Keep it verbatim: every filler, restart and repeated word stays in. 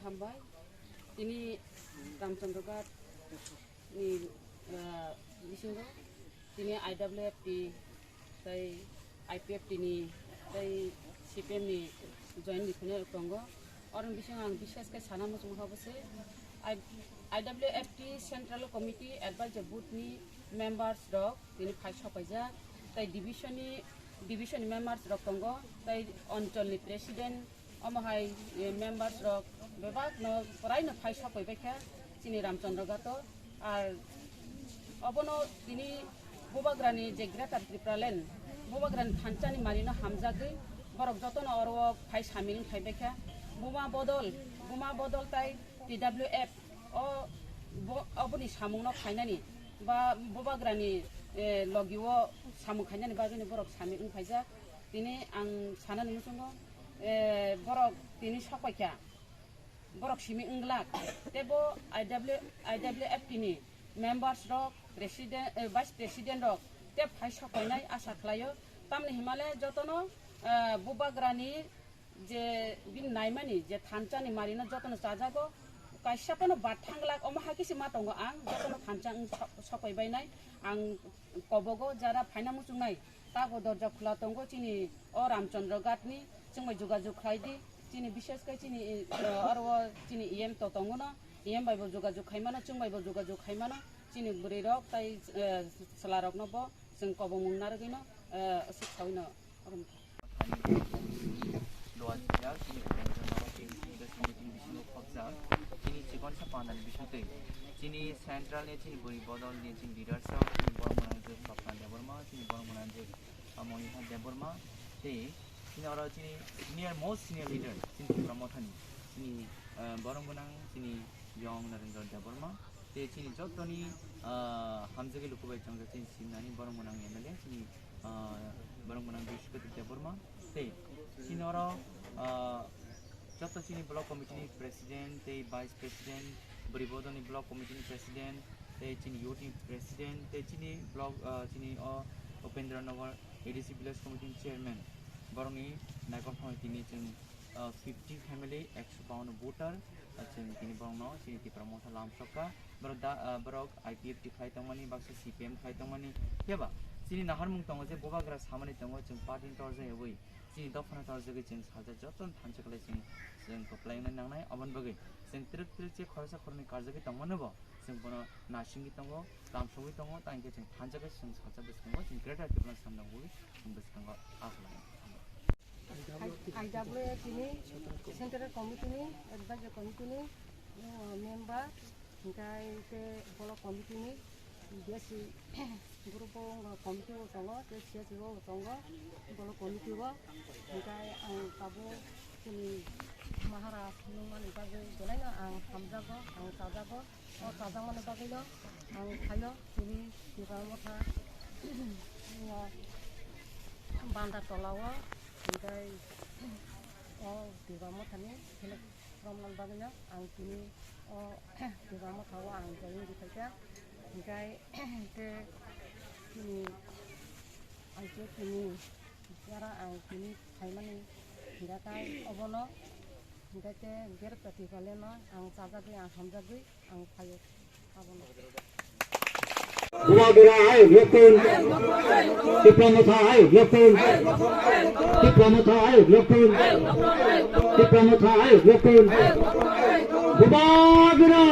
Hambai, tini Ramchandra Ghat ni, ah, bisingo tini I W F T tei I P F T ni tei C P M ni joint ni phunirok tongo. Oroni bisingo ang bishesh khe sana muchung habo se I-, I W F T Central Committee Advisor Board ni members rok tini phai sopaijak, tei division ni, division ni members rok tongo, tei onchol ni president, omo hai, eh, members rok bebak no porai no phai sokoi bai kha chini Ramchandra Ghat o. Ar obono tini Bubagra ni je Greater Tripura Land, Bubagra ni thansa ni mari no hamjagwi borok joto no oro o phai samil wng phai bai kha. Buma bodol, buma bodol tai T W F o bo-, oboni samung no khainani ba Bubagra ni, eh, logi o samung khainani bagwi ni borok samil wng phaijak. Tini ang sanani muchungo, eh, borok tini sokpaikha, borok simi wng glak, tebo I W, I W F T ni members rok, president, eh, vice president rok tei phai sokpainai asa khlaio. Tamni himale jotono, eh, Bubagrani je bini naimani je thansa ni mari no jotono chajago, kaisa phano bad thang glak, omo hai khe se ma tongo ang, jotono thansa wng sok-, sokpai bainai ang kobogo, jara phaina muchungnai. Tabo dorja khula tongo chini o Ramchandra Ghat ni, chwng bai jogajog khlai di. Chini bishesh khe chini, eh, oro o chini E M to tongo no, E M bai bo jogajog khai mano, chwng bai bo jogajog khai mano. Chini bwrwi rok tai, eh, chwla rok no bo chwng kobongmung narwgwi no, eh, aswk saui no oro wngkha. Lower Siang, chini Upendra Nagar, chini Congress Committee ni bisingo khopjak, chini chikon sa pandani bisingtwi, chini central ni, chini bwrwi bodol ni, chini leaders rok, chini borok mwnang je Swapna Debbarma, chini borok mwnang je Monika Debbarma, tei chini oro chini senior, most senior leader, chini Tipra Mothani, chini, eh, borok mwnang, chini Yong Narendra Debbarma, tei chini jotoni, ah, hamjagwi luku bai chongjak chini simnani borok mwnang M L A chini, ah, borok mwnang Biswajit Debbarma, tei chini oro, ah, joto chini block committee ni president tei vice president, bwrwi bodol ni block committee ni president, tei chini youth ni president, tei chini block, ah, chini o Upendra Nagar A D C village committee ni chairman, borokni naikolphano tini chwng, ah, fifty family, ekso bawan voter, ah, chwng tini borokno chini Tipra Motha lamsokha. Borok da, ah, borok I P F T khlai tongmani, baksa C P M khlai tongmani. Phiya ba chini naharmung tongo je Bubagra samani tongo, chwng party ni torjak yaui, chini dophano torjagwi chwng sajak jotono thansa khlai chwng, chwng kwplai wngnai nangnai. Aboni bagwi chwng twrwk twrwk je khoroksa khoroknwi karjagwi tongmano bo chwng bono nasingwi tongo, lamsogwi tongo, tei hwnkhe chwng thansa khe chwng sajak bwskango chwng Greater Tipraland samna ugwi chwng bwskango aa khlai. I W F T ni Central Committee ni Advisor Committee ni, uh, member, hingkai te Block Committee ni B S C group o wngkha committee o tongo, te C S C o tongo, Block Committee o, hingkai ang tabuk chini Maharaj nungmani bagwi belaino ang hamjago, ang chajago. O chajakmani bagwino ang phaio chini Tipra Motha, o Bandar Tola o, hingkai o Tipra Mothani select romani bagwino ang chini o Tipra Motha o ang join rwphaikha, hingkai te chini, ang khe chini jara ang chini phaimani hingkha obono, hingkha khe Greater Tipraland no ang chajagwi, ang hamjagwi ang phaio abono. Bubagra ayuk lokton. Tipra Motha ayuk lokton. Tipra Motha ayuk lokton. Tipra Motha ayuk lokton. Bubagra.